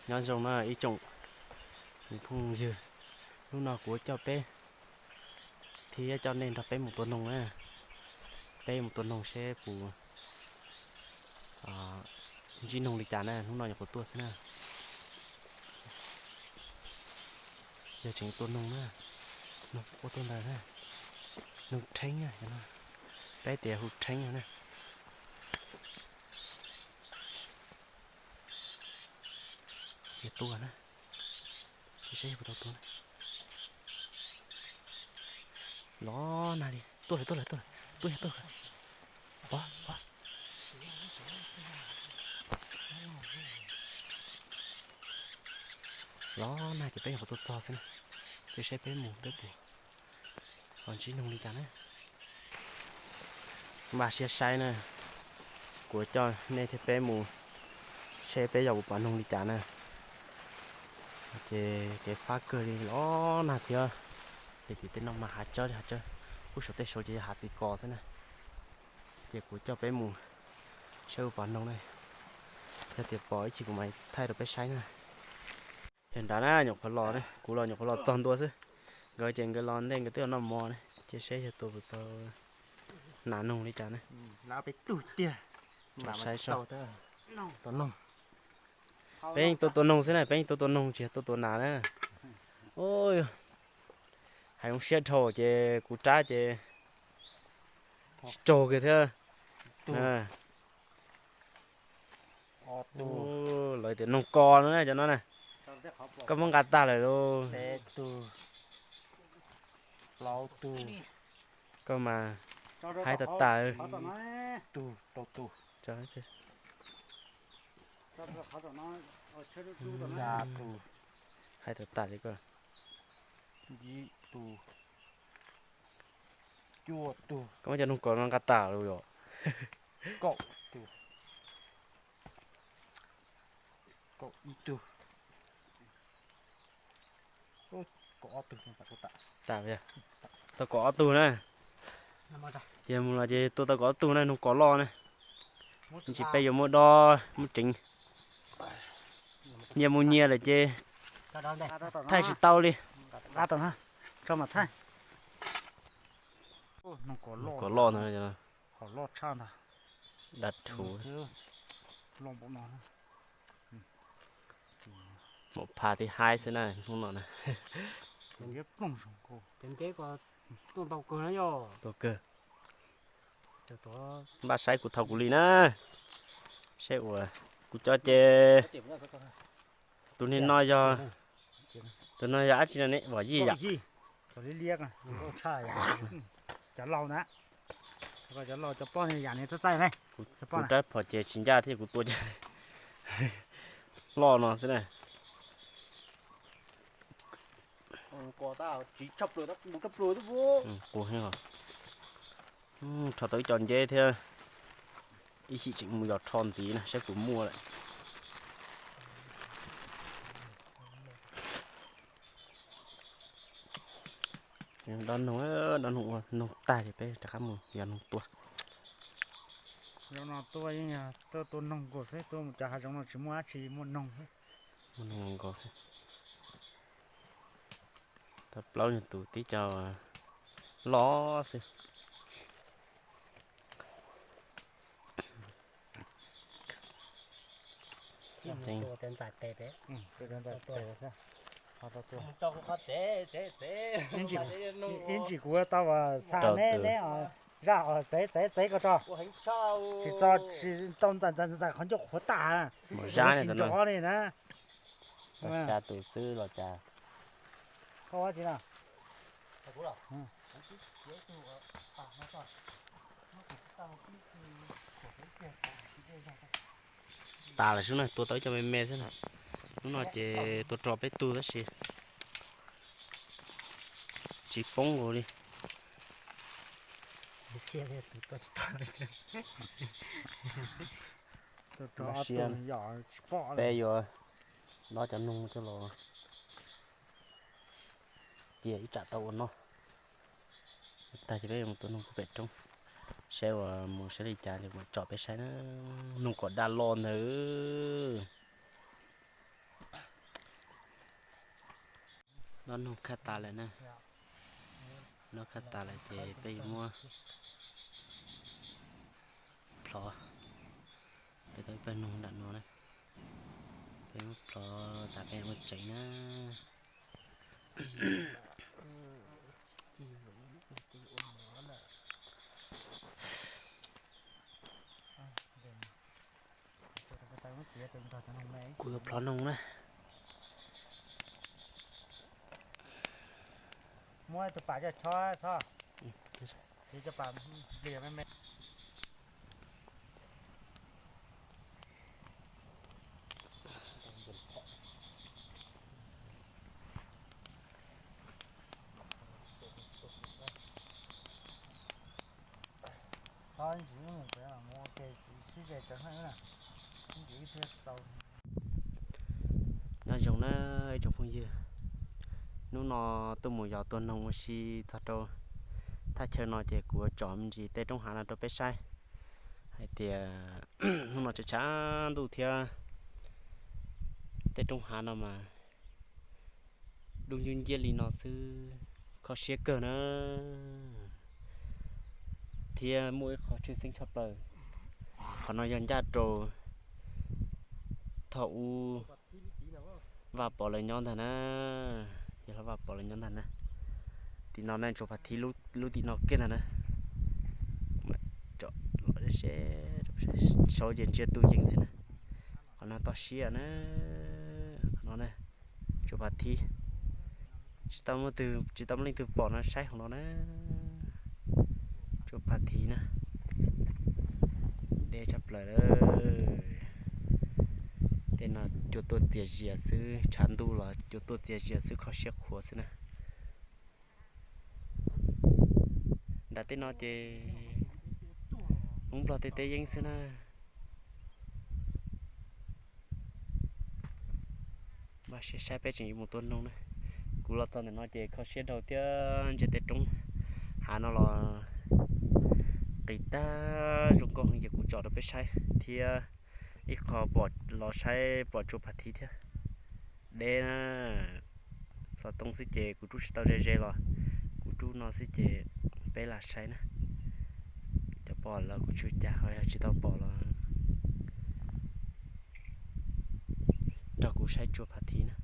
Nyob zoo na ib tsoom phooj ywg, hnub no kuv coj peb thiab coj nej nrog peb mus tua noog na. Peb mus tua noog seb puas ntsib noog li cas na, hnub no nyuam qhuav tuaj xwb na. Yog tseem tua noog na, noog ua tuaj ntawd na, noog rheeb na, peb tias hu rheeb na. Yog tua na, seb yog puas tau tua na. Los nag li, tuaj lawm, tuaj lawm, tuaj lawm, tuaj yog tuaj. Pov, pov. Los nag ces peb nyuam qhuav tuaj txog xwb na, ces seb peb mus peb puas ho ntsib noog li cas na. Npaj siab saib na, kuv coj nej thiab peb mus seb peb yog puas pom noog li cas na. Ces kev fab kawg li los nag thiab, ces tim tej no mas hav tsawb li hav tsawb, kuj saum tej saud ces yog hav txiv kos xwb na. Ces kuv coj peb mus saib puas pom noog na, yog tias pom ib chim kuv mam thaij rau peb saib na. Yog nrad na nyuam qhuav los, kuv los nyuam qhuav los txog ntua xwb, nkawd ces nkawd los ntej nkawd twb los noj mov na, cia seb yog tua puas tau nas noog li cas na. Saib so. Peb yeej tua tua noog xwb na, peb yeej tua tua noog tsis yog tua tua nas na. Hais zoo siab dhau ces kuv rab ces tsis raug kiag thiab. Lawv tias noog kos no na cov no na, koj muab nqa tag lawm lauj. Koj mas haib tag tag. Haib tag tag li koj. Koj muab cov noog kos no nqa tag lawm yom. Tau kaum ob tug na. Ces mus los ces tua tau kaum ob tug na, noog kos loj na. Ntsis peb yuav muab dob muab tseev, nyias mus nyias lawm ces thaij tsis tau li. Noog kos loj ntag. Dab rhuv. Maum pha tib haib xwb na hnub no na. Tua kawg. Npaj saib kuv thaum kuv li na. Saib uas kuv cov ces tus niag no yog, tus no yog dab tsi no ne, vom yij yom. Cov laus na, cov laus cov poj niam yam ne txaij txaij ne. Kuv rab phom ces tsis ncaj thiab kuv tua ces loj no xwb na. Qus heev os. Rho tau ib co nceb thiab, ib chim tseem mus yos rho ntxiv na saib puas muaj lawm. Dob noog, dob noog ua noog tag ces peb rov qab mus yos noog tua. Zaum no tuaj yeej yog tuaj tua noog nkaus xwb, tuaj mus cov hav zoov no tsis muaj dab tsi, muaj noog xwb. Muaj noog nkaus xwb. Tau plaub nyuag tus tib co loj xwb. Ib ntsis kuv tau xa neb, neb zaj os, txev txev txev ko tso. Tsis txog, tsis tau ntxais ntxais ntxais qhov ncauj qhuav tas. Mus zab sis nrov li na. Tau xya tus xwb los cas. Tas lawm xwb na, tua tau ib co me me xwb na. Hnub no ces tua rau peb tug tab sis tsis poob nkaus li. Peb yuav dob cov noog coj los cia ib tsam tau ua noj. Tag ces peb yuav mus tua noog pem roob, saib uas mus saib li cas ces kuv tsom peb saib na. Noog kom daj loj ntawd. Noj noog khaj tas lawm na. Noj khaj tas lawm ces peb yuav muab plhov. Peb tau ib pawg noog nram no na. Peb muab plhov tas peb ua tsev na. Kuv yuav plhov noog na. Muab tus pam coj chob txhob, tiv cov pam plias me me. Nyob zoo na ib tsoom phooj ywg, hnub no tuaj mus yos tua noog ua si txog rau thaj chaw no ces kuv yuav tsom me ntsis tej roob hav no rau peb saib hais tias hnub no tshav tshav ntuj thiab tej roob hav no mas dub nciab nciab li no xwb, kho siab kawg na. Thiab muaj ib qho tshwj xeeb tshaj plaws, qhov no yog ncaj rau thaum ub Vaj Pov lawv nyob ntag na, yog Vaj Pov lawv nyob ntag na. Tim no ne Tsuas Phav Thiv lub tim no kiag ntag na. Saud ces ntsia tu yees xwb na. Qhov no toj siab na, qhov no na, Tsuas Phav Thiv. Tsis tau muaj leej twg pom no saib hauv no na. Tsuas Phav Thiv na, deb tshaj plaws. Tej no cua tuaj txias zias xwb, tshav ntuj los cua tuaj txias zias xwb, kho siab qhuav xwb na. Nram tej no ces hmoob nplog tej teb yeeb xwb na. Npaj siab saib peb tseem yuav mus tua noog na. Kuv los txog ntawm no ces kho siab dhau thiab, ntsia tej roob hav no los qis tag zoo nkauj heev ces kuv tsom rau peb saib thiab. Ib qho pom los saib pom Tsuas Phav Thiv thiab. Deb na, xov tooj xwb ces kuv rub tsis tau ze ze los kuv rub no xwb ces peb lam saib na. Cov pom los kuv tsis ua cas, ho yog tsis tau pom los nrog kuv saib Tsuas Phav Thiv na.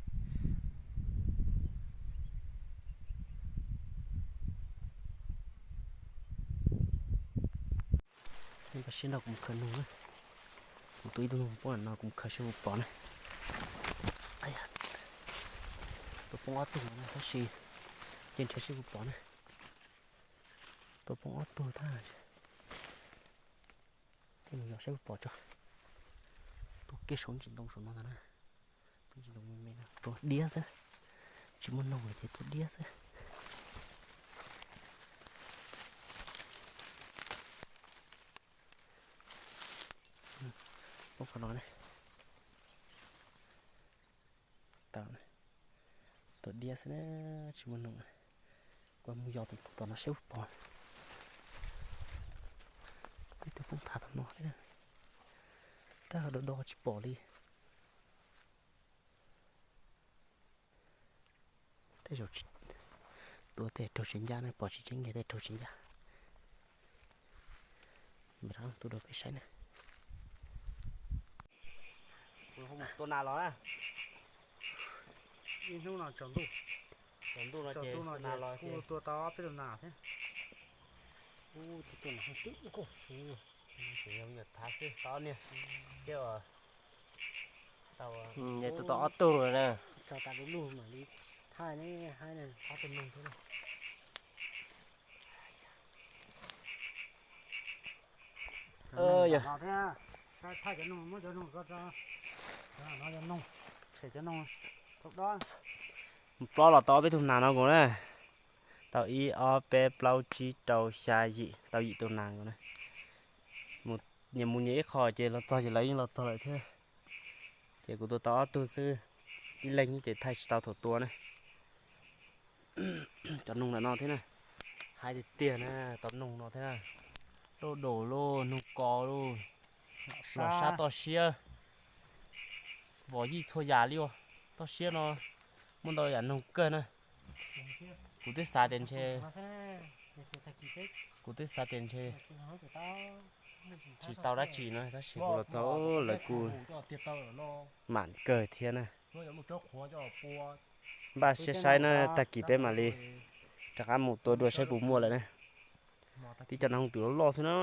Npaj siab nrog kuv mus khaws noog na. Kuv tua ib tug noog poob no, kuv mus khaws seb puas pom na. Tua poob ob tug no tab sis cia nrhiav seb puas pom na. Tua poob ob tug tag. Tej mus yos saib puas pom tso. Tua kiag saum ntsis ntoo saum no ntag na. Tua ntsis ntoo me me no, tua diab xwb. Tsis muaj noog lawm ces tua diab xwb. Poob qhov no ne. Tau na. Tua diab xwb na, tsis muaj noog. Kuv mus yos tus tom no seb puas pom. Twb twb poob thav tom no thiab na. Tab do do tsis pom li. Tej zaum tua tej raug tsis ncaj na, pom tsis tseeb kiag tej raug tsis ncaj. Mam rov qab tuaj rau peb saib na. Tua nas los na. Ib hnub no tsaus ntuj, tsaus ntuj no ces kuj tua tau ob peb tug nas thiab. Ub, tus tus nas twb nkauj xwb. Ces yog me nyuam thav xwb, tau niag thiab. Tau, tua tau ob tug lawm na. Tso tas lub lug mam li thaij ne, haib ne, ob tug noog thiab. Yog thaij cov noog, muab cov noog tso, no yog noog, tshem cov noog. Mus plob los tau ob peb tug nas no nkaus na. Tau ib ob peb plaub tsib rau xya yim, tau yim tus nas nkaus na. Nyias mus nyias ib qho ces los txog ces lawv yeej los txog lawm thiab. Ces kuv tua tau ob tug xwb, ib leeg ces thaij tsis tau thaum tua na. Cov noog ntawm no thiab na, haib tiag tiag na, tau noog no thiab na. Lauj, daus lauj, noog ko lauj, los sab toj siab, vos yij txhua yam li os. Toj siab no muaj ntau yam noog kawg na. Kuv twb xav tias ntshe, kuv twb xav tias ntshe tsis tau dab tsi no tab sis kuv los txog lawv kuj mam kawg thiab na. Npaj siab saib na, tag kis peb mam li rov qab mus tua dua saib puas muaj lawm na. Tib cov nas hooj twm loj loj xwb na.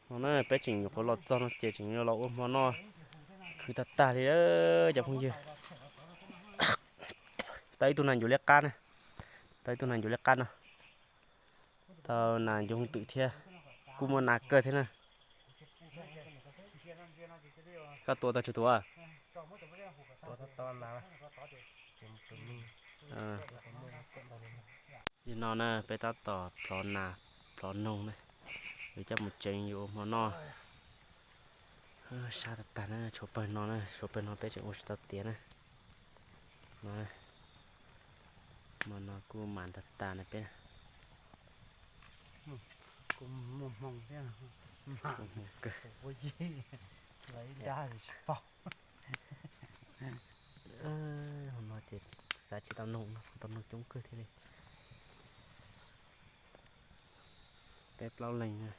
No na peb tseem nyuam qhuav los txog no ces tseem los ua hmo noj khwv tag tag li cov phooj ywg. Tau ib tug nas ncuav liab qab na, tau ib tug nas ncuav liab qab no. Tau nas ncuav hooj twm thiab, kuj muaj nas kawg thiab na. Koj tua tau tsis tua? Li no na peb tab tom plov nas plov noog na, yuav coj mus tsev yuav ua hmo noj. Sab tag tag na, tshuav pawg no na, tshuav pawg no peb tseem ua tsis tau tiav na. No, hmo no kuj mam tag tag na peb. Kuj muaj hmoo thiab, hmoo kawg, lawv ib dab tsis paub. Hmo no ces xav tsis tau noog no, tau noog coob kawg thiab li. Peb plaub leeg na.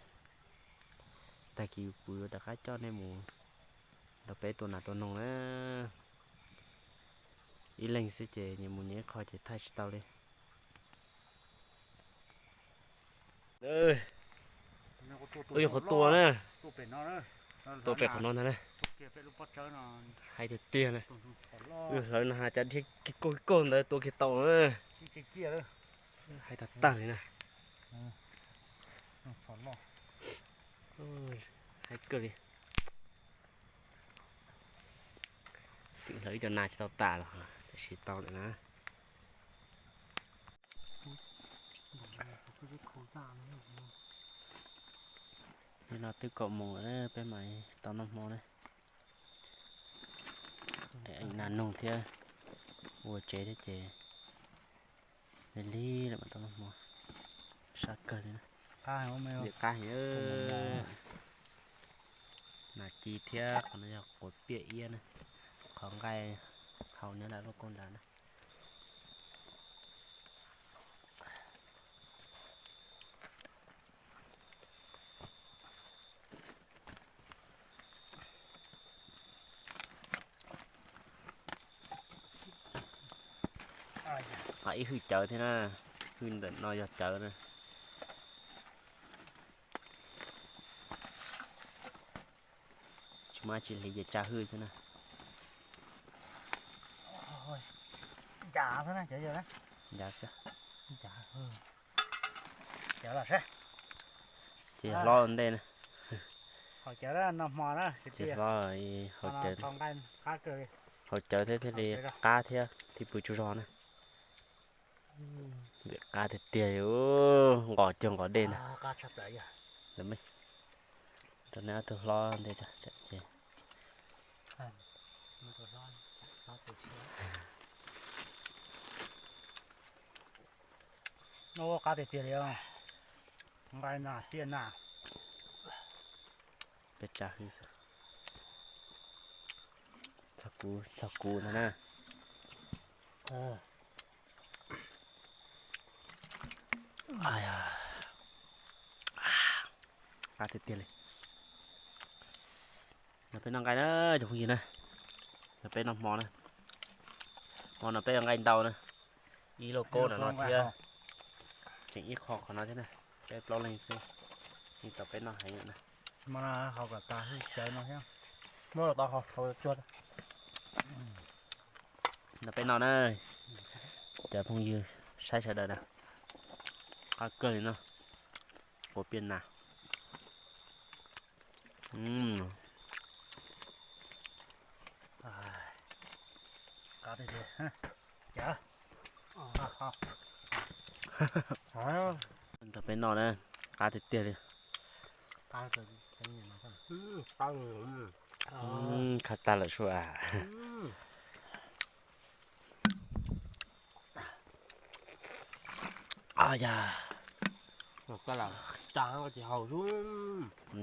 Tag kis kuv yuav rov qab coj nej mus nrog peb tua nas tua noog na. Ib leeg xwb ces nyias mus nyias ib qho ces thaij tsis tau li. Wb yuav qhuav tua na, tua pem qhov no ntag na. Hais tiag tiag na, wb hlawv no has cas dhia kiag kauj kiag kauj ntawd tua kiag tau na. Hais tag tag li na. Hais kawg li. Twb hlawv ib co nas tsis tau tas los tam sim tau lawm na. Nim no twb kaum moos lawm peb mam tau noj hmo na. Nas noog thiab ua tsev thiab ces lig lig lawm mam tau noj hmo. Sab kawg li na. Qab heev. Nas ci thiab qhov no yog quav piaj iab na. Qhov nqaij hau nyob nram lub kauj nrad na. Ib hwj cawv thiab na, hwj ntawm no yog cawv na. Tsis muaj dab tsi hliv ces tsa hwj xwb na. Ncav xwb na, ncav xwb. Ces hlob ua ntej na. Ces hlob haus cawv thiab thiaj li qab thiab thiaj pw tsaug zog na. Vim qab tiag tiag li, nqos cuag nqos dej ntag. Rau nej ob tug hlob ntej tsam ces. Qab tiag tiag li, nqaij nas tiaj nas. Peb tsa hwj xwb. Txog kuv, txog kuv ntag na. Qab tiag tiag li. No peb noj nqaij na cov phooj ywg na. No peb noj hmo na. Hmo no peb noj nqaij ntau na. Ib lauj kaub no thiab. Tseem ib qho qhov no thiab na. Peb plaub leeg xwb. Yeej tau peb noj heev na. No peb noj na. Cov phooj ywg saib sawv daws na. Qab kawg li no. Quav piaj nas. Nrog peb noj na, qab tiag tiag li. Khav tag lawm sua.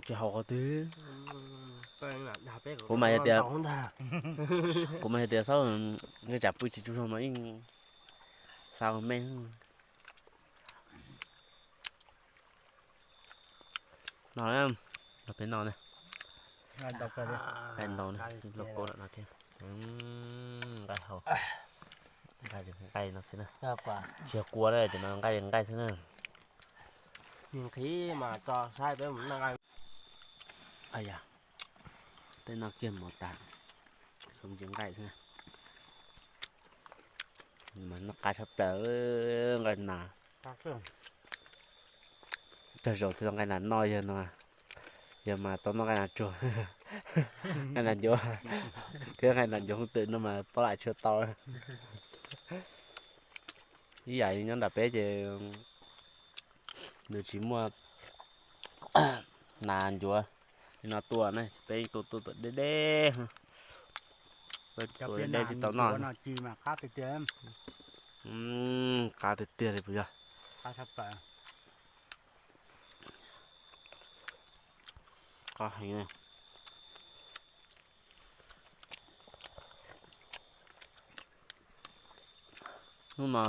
Tsis haus qhov twg. Kuv mas yog tias, kuv mas yog tias xaub, tsam pw tsis tsaug zog mas yeej xa me no. Peb no, nqaij ntau, loj kua lawm no thiab. Nqaij hau, nqaij no xwb na. Tsis yog kua na, cov no nqaij nqaij xwb na. Tej no kiag mov tas, zoo ntsis nqaij xwb na. Mas noj qab tshaj plaws, nqaij nas. Tag zaum thiaj tau nqaij nas noj yog no, yog mas tau noj nqaij nas tsuag, nqaij nas ncuav, thiab nqaij nas ncuav hooj twm no mas pob lam tshua tau. Ib yam li nyob nram peb ces nws tsis muaj nas ncuav li no tua na, peb tua tua deb deb, tua deb deb thiaj tau noj. Qab tiag tiag li puas yog? Qab heev. Hnub no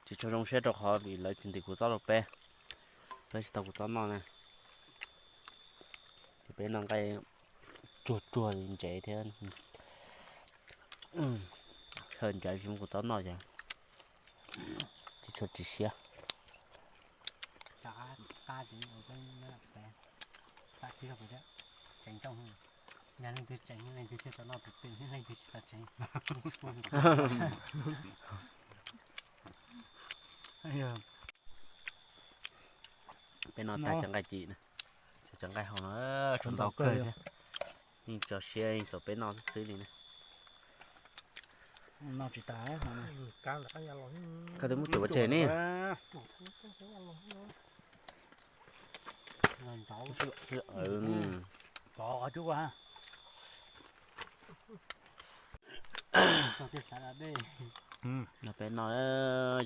tsis tshua zoo siab rau qhov vim lawv tsis ntim kuv txob rau peb, lawv tsis tau kuv txob noj na. Ces peb noj nqaij tsuag tsuag li ntsev thiab, sawv ntsev tsis muaj kuv txob noj ces tsis tshua ris siab. Peb noj tag cov nqaij ci na, cov nqaij hau no tshuav ntau kawg thiab. Yeej tso siab yeej txaus peb noj xwb xwb li na. Koj twb muab tuav pov tseg ne. No peb noj,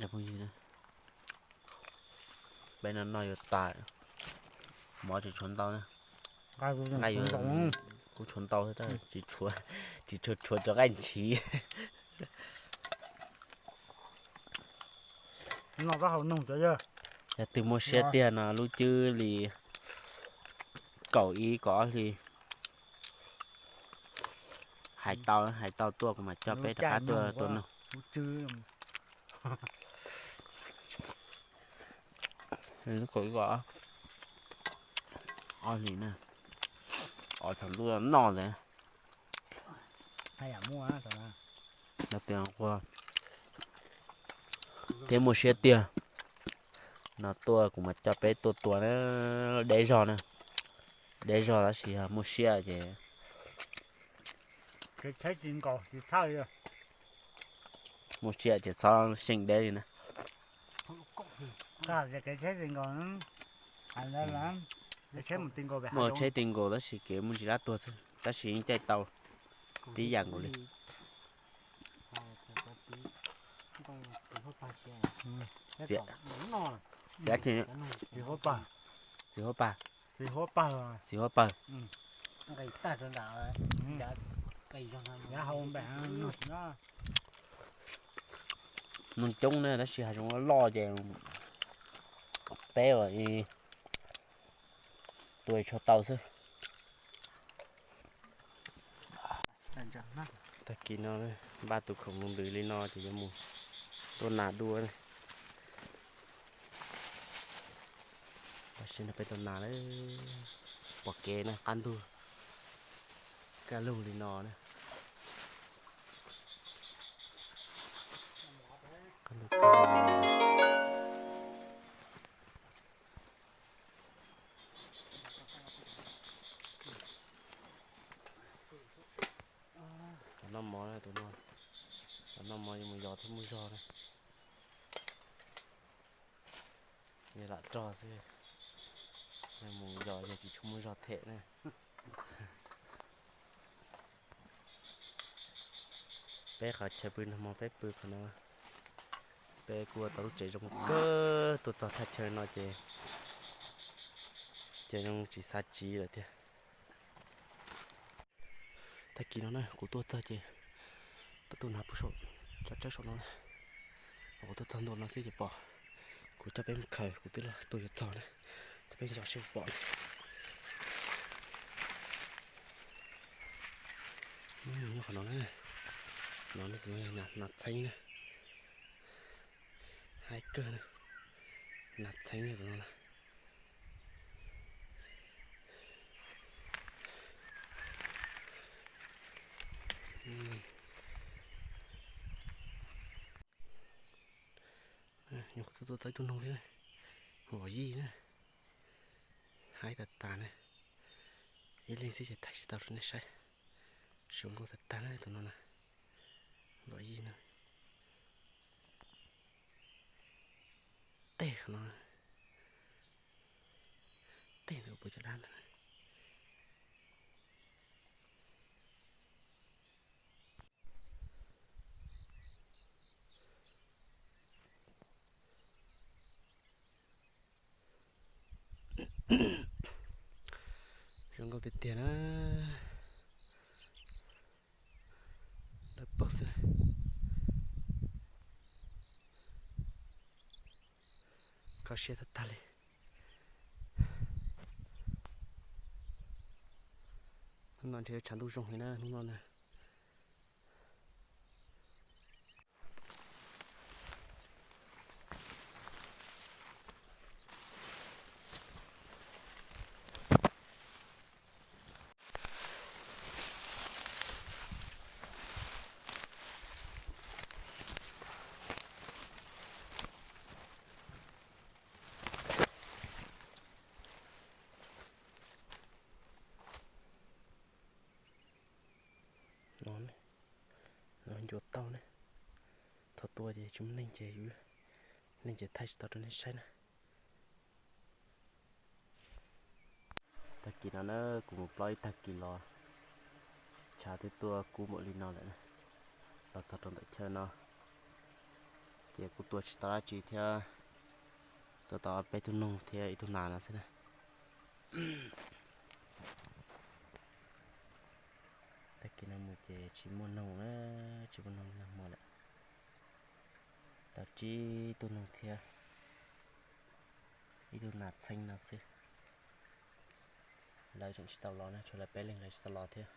cov phooj ywg, peb noj noj yuav tas, mov tseem tshuav ntau na. Nqaij kuj tshuav ntau thiab tab sis tsis tshua tshuav cov nqaij ntshiv. Yog twg muaj siab tiag no lub cwb li kaum ib kaum ob hli, hais tau, hais tau tuaj kuv mam coj peb rov qab tuaj tua noog. Kaum ib kaum ob hli na, ob thaum ntuj noj ntawd. Yog tias thiab muaj siab tiag no tuaj kuv mam coj peb tuaj tua na, deb zog na, deb zog tab sis yog muaj siab ces muaj siab ces txhob xyeej deb li na. Muaj tsheb ti nkaus tab sis kev muaj ntsis lab tuag xwb tab sis yeej caij tau tib yam nkaus li. Txiv huab pag, txiv huab pag, txiv huab pawg. Noog coob na tab sis hav zoov loj ces peb ua tua tsho tau xwb. Tag kis no npaj tus khoom mus ntws li no ces yuav mus tua nas dua. Tam sim no peb tua nas lawm, pom kev na, qab ntug kaj lug li no na. Tus noj mov, tus noj mov yuav mus yos thiab muaj zog na. Yog lam rog xwb, yog mus yos yog tsis tshua muaj zog them na. Peb qhov chaw pw nag hmo peb pw qhov no, peb kuj ua tau lub tsev zoo kawg, tuaj txog thaj chaw no ces ces zoo tsis xav tsiv lawm tiag. Tag kis no na kuv tuaj txog ces tuaj tuaj hnav puag saum cov tsawb saum no na. Kuv tuaj txog ntua no xwb ces pom, kuv coj peb mus khaws kuv twb tuaj yuav txog na, coj peb zov seb puas pom na. Nyob qhov no na, no na, nas txheeb na, haib kawg na, nas txheeb tus no na. Nyuam qhuav tuaj tau ib tug noog thiab, vom yij na, haib tas tas na, ib leeg xwb ces thaij tsis tau rau nej saib, zoo nkauj tas tas na tus no na, vom yij na. Tej qhov no, tej ntawd puas cov dab ntawd. Zoo nkauj tiag tiag na. Dawb paug xwb. Kho siab tag tag li. Hnub no ntshe tshav ntuj zoo heev na hnub no na. No, no ncua tau ne. Thaum tua ces tsis muaj neeg ces yus, neeg ces thaij tsis tau rau nej saib na. Tag kis no na kuv mus plob ib tag kis los, tshav twb tuaj kub npaum li no lawm na. Los txog rau ntawm chaw no ces kuv tua tsis tau dab tsi thiab, tua tau peb tug noog thiab ib tug nas no xwb na. Tag kis no mus ces tsis muaj noog na, tsis muaj noog nag hmo lawm. Tau tsib tug noog thiab ib tug nas txheeb no xwb. Lawv tseem tsis tau los na, tshuav lawv peb leeg lawv tsis tau los thiab.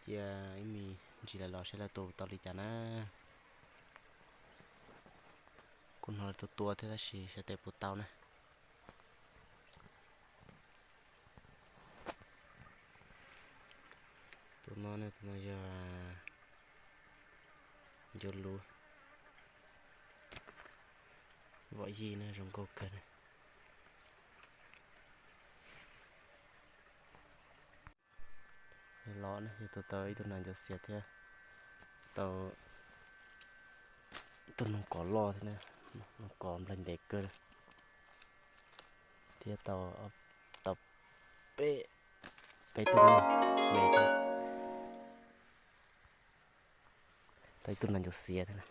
Cia ib me ntsis lawv los seb lawv tua tau li cas na. Kuv hnov lawv tua tua thiab tab sis xyov tes puas tau na. Tus no ne, tus no yog ncua lus, vom yij na, zoo nkauj kawg na. Los na yog tua tau ib tug nas ncuav xiav thiab, tau tus noog kov loj thiab, noog kov nplaig ntev kawg, thiab tau, tau peb, peb tug noog me thiab, tau ib tug nas ncuav xiav thiab,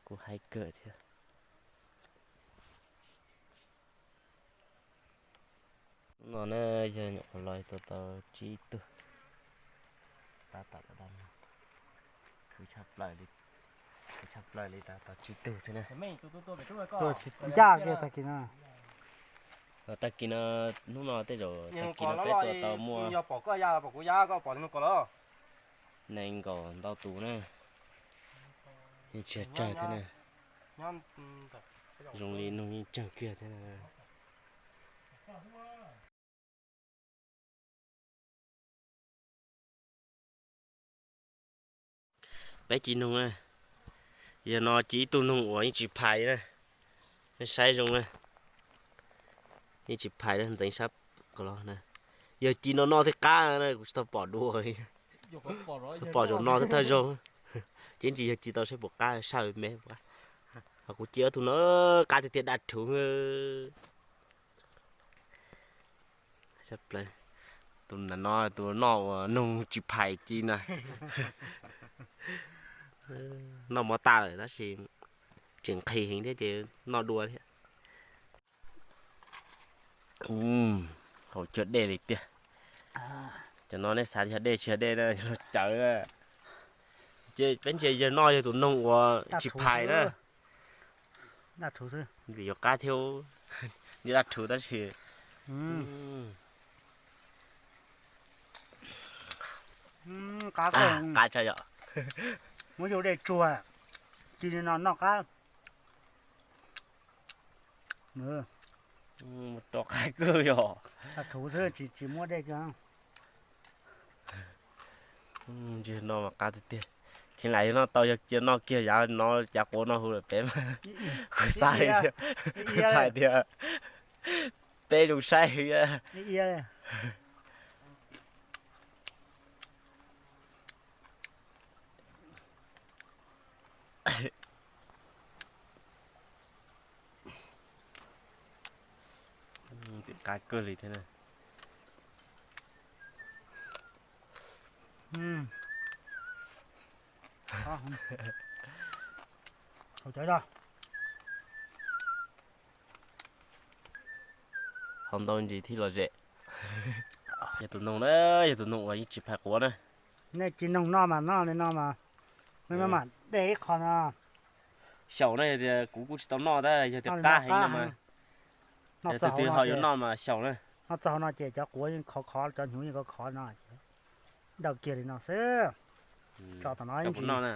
kuj haib kawg thiab. Hnub no na yog nyuam qhuav los tua tau tsib tug, tab tom da, khwv tshaj plaws li, khwv tshaj plaws li, tab tom tsib tug xwb na. Tua tsis ncaj kiag tag kis no. Tag kis no, hnub no tej zaum tag kis no peb tua tau muaj, nees nkaum ntau tus na, yeej tsis tsawg thiab na, zoo li noog yeej tsawg kiag thiab na. Peb ci noog na, yog no ci ib tug noog uas yeej tsis phais na, nej saib zoo na, yeej tsis phais na, ntxeev sab ko los na. Yog ci no noj thiaj qab na, kuv tsis tau pom dua, pom zaum no thiaj thawj zaug. Ces tsis yog ci tau saib puas qab, saj me, ho kuv ci ob tug no qab tiag tiag daj rhuv. Tus no tus noj uas noog tsis phais ci na, noj mov tas lawm tab sis tseem nqhis heev thiab ces noj dua thiab. Haus cuag dej li tiag. Cov no nej xav yog dej tsis yog dej na, cov no cawv na. Ces peb ntsia yawg noj yog tus noog uas tsis phais na. Vim yuav qab thiab, nws daj rhuv tab sis qab tshaj yom. Muab yus dej tsuag, ci li no noj qab. Rau qab kawg yom. Tsis, tsis muab dej kiag. Ntshe no mas qab tiag tiag. Kheev lam yog noj tau, yog cia noj kiag yav no, cav quav no hu lawm peb mas kuv xav tias, kuv xav tias peb zoo saib. Qab kawg li thiab na. Hau ntau ntsis thiaj lom zem. Yog tus noog na, yog tus noog uas yeej tsis phais quav na. Nej tsis noog noj mas noj li no mas, no mas dej ib qho no. Xyaum na, yog tias kuv kuj tsis tau noj tab, yog tias qab heev no mas, yog tus twg ho yuav noj mas xyaum na. Noj txog no ces cov quav yeej khov khov, cov hnyuv yeej khov khov no, ntau kiag li no xwb. Tso tom no ib ntsis,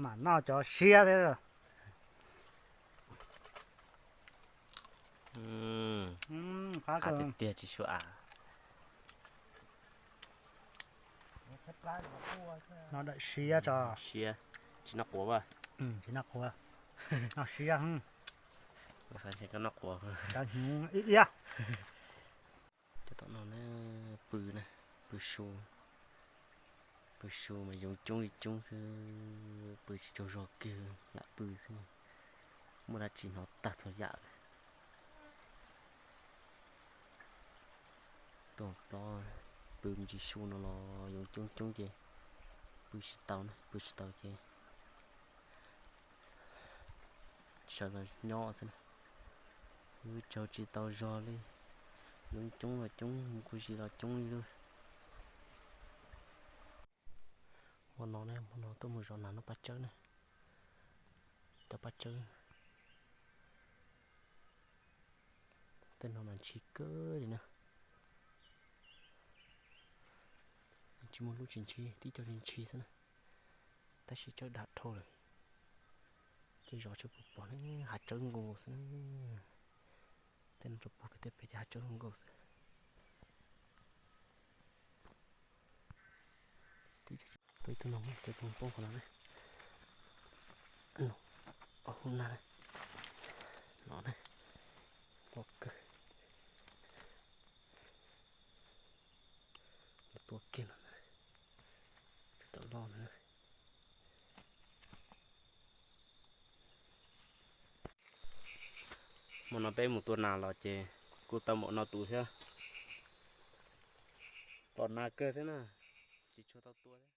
mam noj cov siab thiab. Qab tiag tiag tsis sua av. No daim siab tso. Siab, tsis noj quav as? Tsis noj quav, noj siab. Noj quav, cov hnyuv ib iab. Cov tom no na, pw na, pw su, pw su mas yoov coob li coob xwb, pw tsis tsaug zog kiag lam pw xwb. Muaj dab tsi hnov tag txhua yam li. Tuaj plob pw me ntsis su no los yoov coob coob ces pw tsis tau na, pw tsis tau ces sawv los nyob xwb na. Wb tsaug tsis tau zog li, yoov coob los coob, mus kuj zis los coob li lawm. Hmo no ne, hmo no tuaj mus zov nas noj paj tsawb na. Cov paj tsawb tej no mas ntshis kawg li na. Tsis muaj lub tsis ntshis, tib co ntshis xwb na. Tab sis tsawb dag dhau lawm. Ces zov tsawb puas pom ne, hav tsawb nkaus xwb na. Tej no rau puag pem tej pem ces hav tsawb nkaus xwb. Tau ib tug noog, tus noog poob qhov no ne. Hu na, no ne, loj kawg. Tua kiag no, tus tom loj no. Hmo no peb mus tua nas los ces kuj tau npaum no tus thiab. Pom nas kawg thiab na, tsis tshua tau tua thiab.